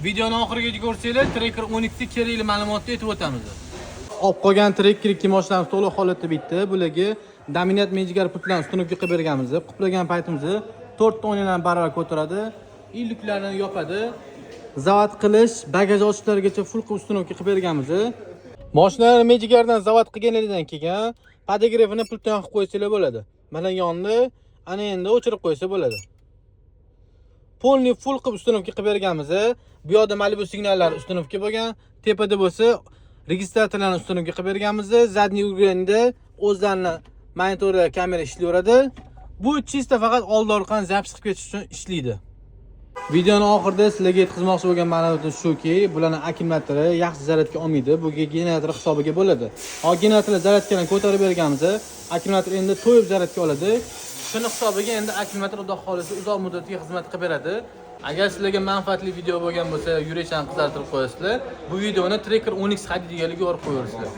Videoni oxirigacha ko'rsanglar, Tracker 12 kerakli ma'lumotni aytib o'tamiz. Olib qolgan Tracker 2 mashinamiz to'liq holatda bitdi. Bularga Dominant Magigar pultlarni установка qilib berganmiz. Quplagan paytimizda to'rtta o'yinlarni barobar ko'taradi, lyuklarni yopadi. Zavod qilish, bagaj ochishlargacha full qilib установка qilib berganmiz. Mashinalarni Magigardan zavod qilganlaridan keyin подогрев ini pultdan yoqib qo'ysanglar bo'ladi. Mana yondi, ana endi o'chirib qo'ysa bo'ladi. Полный full qilib установка qilib berganmiz. Bu yoqda Malibu signallar установка bo'lgan, tepada bo'lsa registratorlarni установка qilib berganmiz. Задний уровень da o'zlarini monitorlar, kamera ishlayveradi. Bu чисто faqat oldi orqani запись qilib ketish uchun ishlaydi. Videoni oxirida sizlarga yetkazmoqchi bo'lgan ma'lumotim shuki, bularni akkumulyatori yaxshi zaryadga olmaydi. Bu generator hisobiga bo'ladi. Hozir generatorlar zaryadkani ko'tarib berganmiz. Akkumulyator endi to'yib zaryadga oladi. Shuni hisobiga endi akkumulyator, xudo xohlasa, uzoq muddatga xizmat qilib beradi. Agar sizlarga manfaatli video bo'lgan bo'lsa, yurakchani qizartirib qo'yasizlar. Bu videoni Tracker 10X haydaydiganlarga yuborib qo'yaversizlar.